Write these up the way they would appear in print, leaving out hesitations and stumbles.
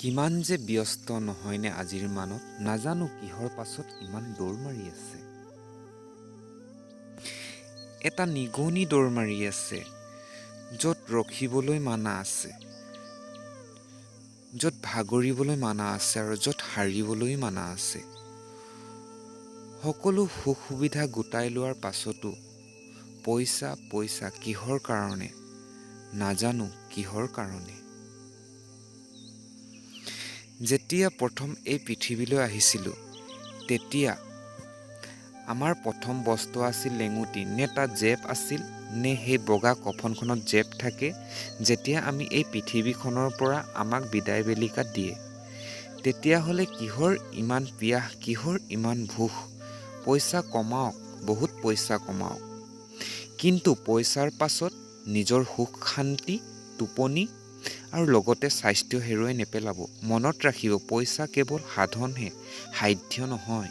কিমান যে ব্যস্ত নহয়নে আজিৰ মানৱ, নাজানো কিহৰ পাছত ইমান দৌৰ মাৰি আছে। এটা নিগনি দৌৰ মাৰি আছে, য'ত ৰখিবলৈ মানা আছে, য'ত ভাগৰিবলৈ মানা আছে আৰু য'ত হাৰিবলৈ মানা আছে। সকলো সুখ সুবিধা গোটাই লোৱাৰ পাছতো পইচা পইচা কিহৰ কাৰণে, নাজানো কিহৰ কাৰণে। যেতিয়া প্ৰথম এই পৃথিৱীলৈ আহিছিলোঁ, তেতিয়া আমাৰ প্ৰথম বস্তু আছিল লেঙুটি। নে তাত জেপ আছিল, নে সেই বগা কফনখনত জেপ থাকে। যেতিয়া আমি এই পৃথিৱীখনৰ পৰা আমাক বিদায় বেলিকা দিয়ে, তেতিয়াহ'লে কিহৰ ইমান পিয়াহ, কিহৰ ইমান ভোক? পইচা কমাওক, বহুত পইচা কমাওক, কিন্তু পইচাৰ পাছত নিজৰ সুখ শান্তি, টোপনি আৰু লগতে স্বাস্থ্য হেৰুৱাই নেপেলাব। মনত ৰাখিব, পইচা কেৱল সাধনহে, সাধ্য নহয়।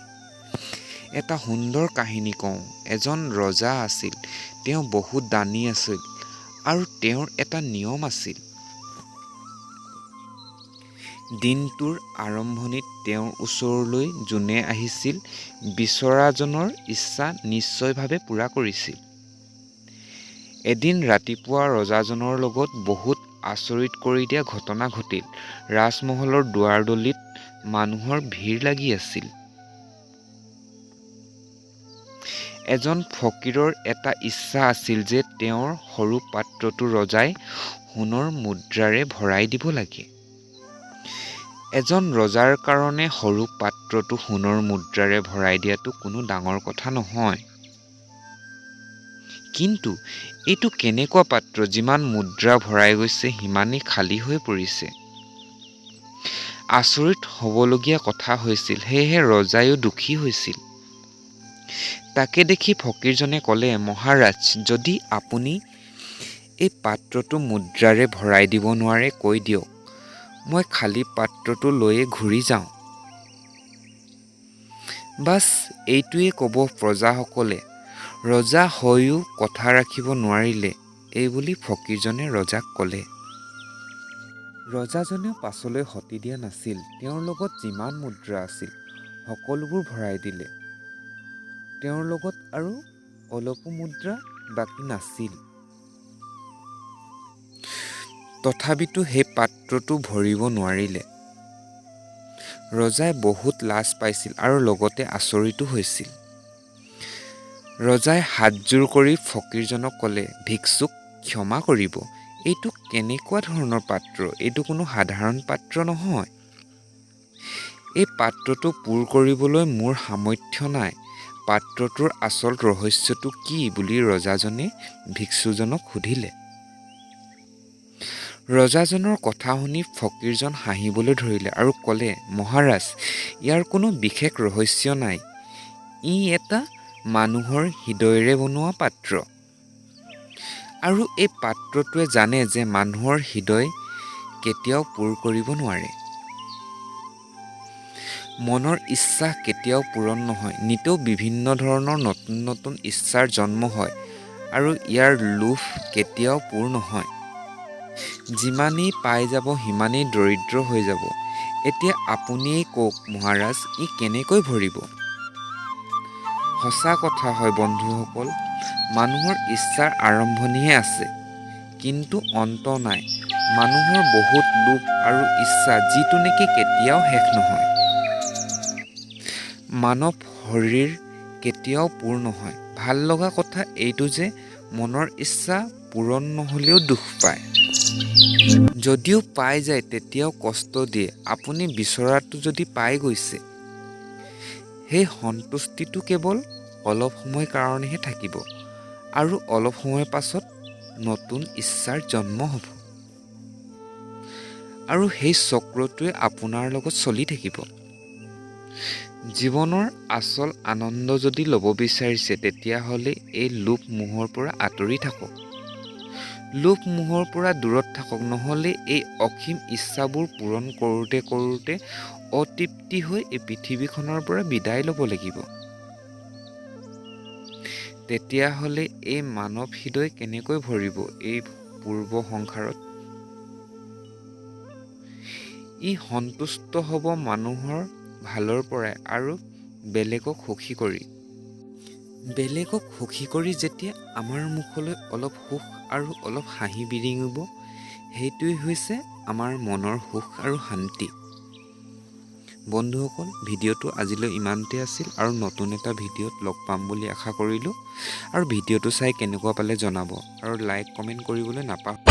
এটা সুন্দৰ কাহিনী কওঁ। এজন ৰজা আছিল, তেওঁ বহুত দানী আছিল আৰু তেওঁৰ এটা নিয়ম আছিল। দিনটোৰ আৰম্ভণিত তেওঁৰ ওচৰলৈ যোনে আহিছিল, বিচৰাজনৰ ইচ্ছা নিশ্চয়ভাৱে পূৰা কৰিছিল। এদিন ৰাতিপুৱা ৰজাজনৰ লগত বহুত আচৰিত কৰি দিয়া ঘটনা ঘটিল। ৰাজমহলৰ দুৱাৰদলিত মানুহৰ ভিৰ লাগি আছিল। এজন ফকীৰৰ এটা ইচ্ছা আছিল যে তেওঁৰ সৰু পাত্ৰটো ৰজাই সোণৰ মুদ্ৰাৰে ভৰাই দিব লাগে। এজন ৰজাৰ কাৰণে সৰু পাত্ৰটো সোণৰ মুদ্ৰাৰে ভৰাই দিয়াটো কোনো ডাঙৰ কথা নহয়, কিন্তু এইটো কেনেকুৱা পাত্ৰ, যিমান মুদ্ৰা ভৰাই গৈছে সিমানেই খালী হৈ পৰিছে। আচৰিত হ'বলগীয়া কথা হৈছিল, সেয়েহে ৰজায়ো দুখী হৈছিল। তাকে দেখি ফকীৰজনে ক'লে, মহাৰাজ, যদি আপুনি এই পাত্ৰটো মুদ্ৰাৰে ভৰাই দিব নোৱাৰে কৈ দিয়ক, মই খালী পাত্ৰটো লৈয়ে ঘূৰি যাওঁ। বাছ, এইটোৱে ক'ব প্ৰজাসকলে, ৰজা হৈও কথা ৰাখিব নোৱাৰিলে, এইবুলি ফকীৰজনে ৰজাক ক'লে। ৰজাজনেও পাছলৈ সতি দিয়া নাছিল। তেওঁৰ লগত যিমান মুদ্ৰা আছিল সকলোবোৰ ভৰাই দিলে। তেওঁৰ লগত আৰু অলপো মুদ্ৰা বাকী নাছিল। তথাপিতো সেই পাত্ৰটো ভৰিব নোৱাৰিলে। ৰজাই বহুত লাজ পাইছিল আৰু লগতে আচৰিতো হৈছিল। ৰজাই হাতযোৰ কৰি ফকীৰজনক ক'লে, ভিক্ষুক, ক্ষমা কৰিব, এইটো কেনেকুৱা ধৰণৰ পাত্ৰ? এইটো কোনো সাধাৰণ পাত্ৰ নহয়। এই পাত্ৰটো পূৰ কৰিবলৈ মোৰ সামৰ্থ্য নাই। পাত্ৰটোৰ আচল ৰহস্যটো কি বুলি ৰজাজনে ভিক্ষুজনক সুধিলে। ৰজাজনৰ কথা শুনি ফকীৰজন হাঁহিবলৈ ধৰিলে আৰু ক'লে, মহাৰাজ, ইয়াৰ কোনো বিশেষ ৰহস্য নাই। ই এটা মানুহৰ হৃদয়েৰে বনোৱা পাত্ৰ, আৰু এই পাত্ৰটোৱে জানে যে মানুহৰ হৃদয় কেতিয়াও পূৰ কৰিব নোৱাৰে। মনৰ ইচ্ছা কেতিয়াও পূৰণ নহয়। নিতৌ বিভিন্ন ধৰণৰ নতুন নতুন ইচ্ছাৰ জন্ম হয় আৰু ইয়াৰ লোভ কেতিয়াও পূৰ নহয়। যিমানেই পাই যাব সিমানেই দৰিদ্ৰ হৈ যাব। এতিয়া আপুনিয়েই কওক মহাৰাজ, ই কেনেকৈ ভৰিব? সঁচা কথা হয় বন্ধুসকল, মানুহৰ ইচ্ছাৰ আৰম্ভণিহে আছে, কিন্তু অন্ত নাই। মানুহৰ বহুত লোভ আৰু ইচ্ছা যিটো নেকি কেতিয়াও শেষ নহয়। মানৱ শৰীৰ কেতিয়াও পূৰ নহয়। ভাল লগা কথা এইটো যে মনৰ ইচ্ছা পূৰণ নহ'লেও দুখ পায়। যদিও পাই যায় তেতিয়াও কষ্ট দিয়ে। আপুনি বিচৰাটো যদি পাই গৈছে, সেই সন্তুষ্টিটো কেৱল অলপ সময় কাৰণেহে থাকিব আৰু অলপ সময়ৰ পাছত নতুন ইচ্ছাৰ জন্ম হ'ব আৰু সেই চক্ৰটোৱে আপোনাৰ লগত চলি থাকিব। জীৱনৰ আচল আনন্দ যদি ল'ব বিচাৰিছে, তেতিয়াহ'লে এই লোভ মোহৰ পৰা আঁতৰি থাকক। লোভ মোহৰ পৰা দূৰত থাকক, নহ'লে এই অসীম ইচ্ছাবোৰ পূৰণ কৰোঁতে কৰোঁতে অতৃপ্তি হৈ এই পৃথিৱীখনৰ পৰা বিদায় ল'ব লাগিব। তেতিয়াহ'লে এই মানৱ হৃদয় কেনেকৈ ভৰিব এই পূৰ্ব সংসাৰত? ই সন্তুষ্ট হ'ব মানুহৰ ভালৰ পৰাই আৰু বেলেগক সুখী কৰি। বেলেগক সুখী কৰি যেতিয়া আমাৰ মুখলৈ অলপ সুখ আৰু অলপ হাঁহি বিৰিঙিব, সেইটোৱেই হৈছে আমাৰ মনৰ সুখ আৰু শান্তি। বন্ধুসকল, ভিডিঅ'টো আজিলৈ ইমানতে আছিল আৰু নতুন এটা ভিডিঅ'ত লগ পাম বুলি আশা কৰিলোঁ। আৰু ভিডিঅ'টো চাই কেনেকুৱা পালে জনাব আৰু লাইক, কমেণ্ট কৰিবলৈ নাপাহৰিব।